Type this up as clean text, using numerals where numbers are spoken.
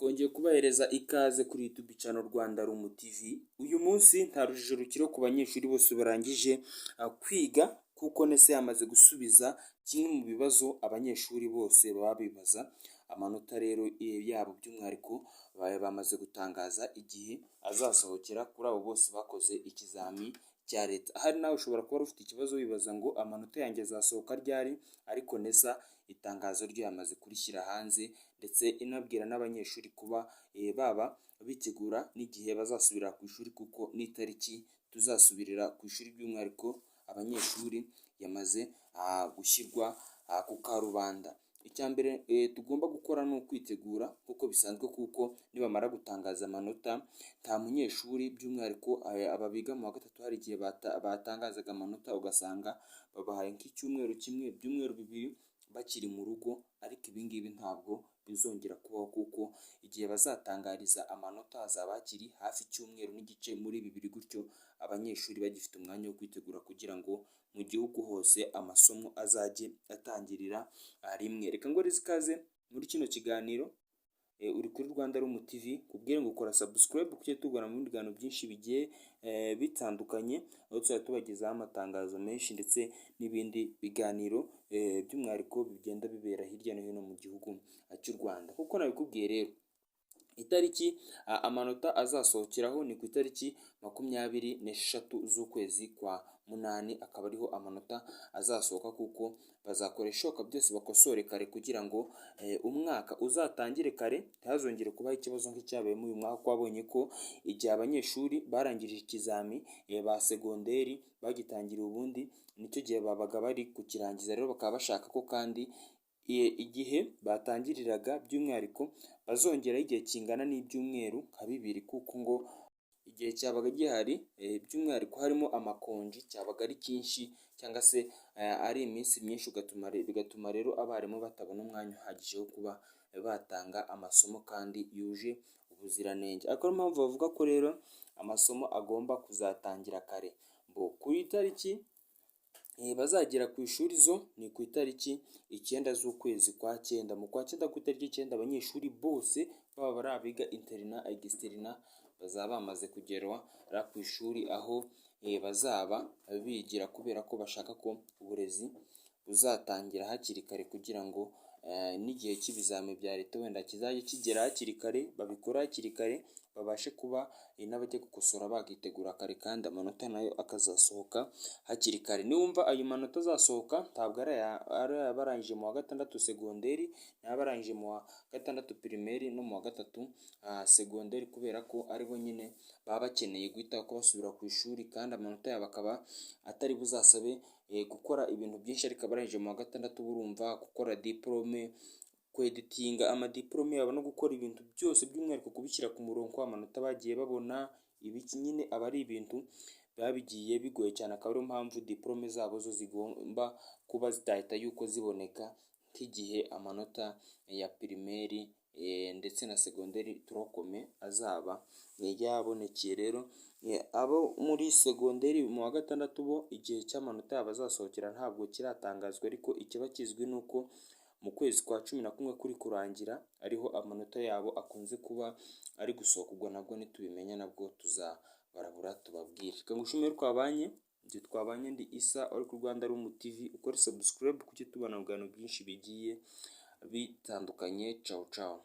Twongeye kubahereza ikaze kuri YouTube channel Rwanda Room TV. Uyu munsi nta rujijo rukiri ku banyeshuri bose barangije kwiga, kuko NESA yamaze gusubiza kimwe mu bibazo abanyeshuri bose baba bibaza. Amanota rero yabo, by'umwihariko bamaze gutangaza igihe azasohokera kuri abo bose bakoze ikizami cya leta. Ahari nawe ushobora kuba ufite ikibazo wibaza ngo amanota yanjye azasohoka ryari, ariko NESA itangazo ryo yamaze kurishyira hanze, ndetse inabwira n'abanyeshuri kuba baba bitegura n'igihe bazasubira ku ishuri, kuko n'itariki tuzasubirira ku ishuri by'umwihariko abanyeshuri yamaze gushyirwa ku karubanda. Icya mbere tugomba gukora ni ukwitegura nk'uko bisanzwe, kuko nibamara gutangaza amanota nta munyeshuri, by'umwihariko aba biga mu wa gatatu, hari igihe batangazaga amanota ugasanga babahaye nk'icyumweru kimwe, ibyumweru 2 bakiri mu rugo, ariko ibi ngibi ntabwo bizongera kubaho, kuko igihe bazatangariza amanota hazaba hakiri hafi icyumweru n'igice muri 2 gutyo, abanyeshuri bagifite umwanya wo kwitegura kugira ngo mu gihugu hose amasomo azajye atangirira rimwe. Reka nguhereze ikaze muri kino kiganiro, uri kuri Rwanda Room TV, nkubwire ngo ukora subscribe tujye tugana mu bindi biganiro byinshi bigiye bitandukanye, aho tuzajya tubagezaho amatangazo menshi ndetse n'ibindi biganiro by'umwihariko bigenda bibera hirya no hino mu gihugu cy'u Rwanda. Kuko nabikubwiye rero, itariki amanota azasohokeraho ni ku itariki 23 z'ukwezi kwa munani, akaba ariho amanota azasohoka, kuko bazakora ibishoboka byose bakosore kare kugira ngo umwaka uzatangire kare, ntihazongere kubaho ikibazo nk'icyabaye muri uyu mwaka, kuko wabonye ko igihe abanyeshuri barangije ikizami ba segonderi bagitangiriye ubundi nicyo gihe babaga bari kukirangiza. Rero bakaba bashaka ko kandi igihe batangiriraga by'umwihariko bazongeraho igihe kingana n'ibyumweru nka 2, kuko ngo igihe cyabaga gihari by'umwihariko harimo amakonji cyabaga ari cyinshi, cyangwa se ari iminsi myinshi, bigatuma rero abarimu batabona umwanya uhagije wo kuba batanga amasomo kandi yuje ubuziranenge. Akaba ariyo mpamvu bavuga ko rero amasomo agomba kuzatangira kare. Ku itariki bazagera ku ishuri zo ni ku itariki 9 z'ukwezi kwa cyenda. Mu kwa cyenda ku itariki 9, abanyeshuri bose baba ari abiga internat, externat, bazaba bamaze kugera ku ishuri aho bazaba bigira, kubera ko bashaka ko uburezi buzatangira hakiri kare kugira ngo n'igihe cy'ibizami bya leta wenda kizajye kigera hakiri kare, babikore hakiri kare, babashe kuba n'abajya gukosora bakitegura kare, kandi amanota nayo akazasohoka hakiri kare. Niwumva ayo manota azasohoka, ntabwo ari abarangije mu wa gatandatu segonderi, ni abarangije mu wa gatandatu primaire no mu wa gatatu segonderi, kubera ko aribo nyine baba bakeneye guhita ko basubira ku ishuri, kandi amanota yabo akaba atari buzasabe gukora ibintu byinshi. Ariko abarangije mu wa gatandatu, urumva gukora diporome, kweditinga amadiporome yabo no gukora ibintu byose, by'umwihariko kubishyira ku murongo amanota bagiye babona, ibiki nyine aba ari ibintu biba bigiye bigoye cyane, akaba ariyo mpamvu diporome zabo zo zigomba kuba zitahita yuko ziboneka nk'igihe amanota ya primaire ndetse na segonderi tronc commun azaba yabonekeye. Rero abo muri segonderi mu wa gatandatu bo, igihe cy'amanota yabo azasohokera ntabwo kiratangazwa, ariko ikiba kizwi ni uko mu kwezi kwa 11 kuri kurangira ariho amanota yabo akunze kuba ari gusohoka. Ubwo nabwo nitubimenya nabwo tuzabarabura tubabwire. Reka ngushimire twabanye, ibyo twabanye, ndi Isa uri ku Rwanda Room TV. Ukore subscribe kuko tubona ibiganiro byinshi bigiye bitandukanye. Cawu cawu.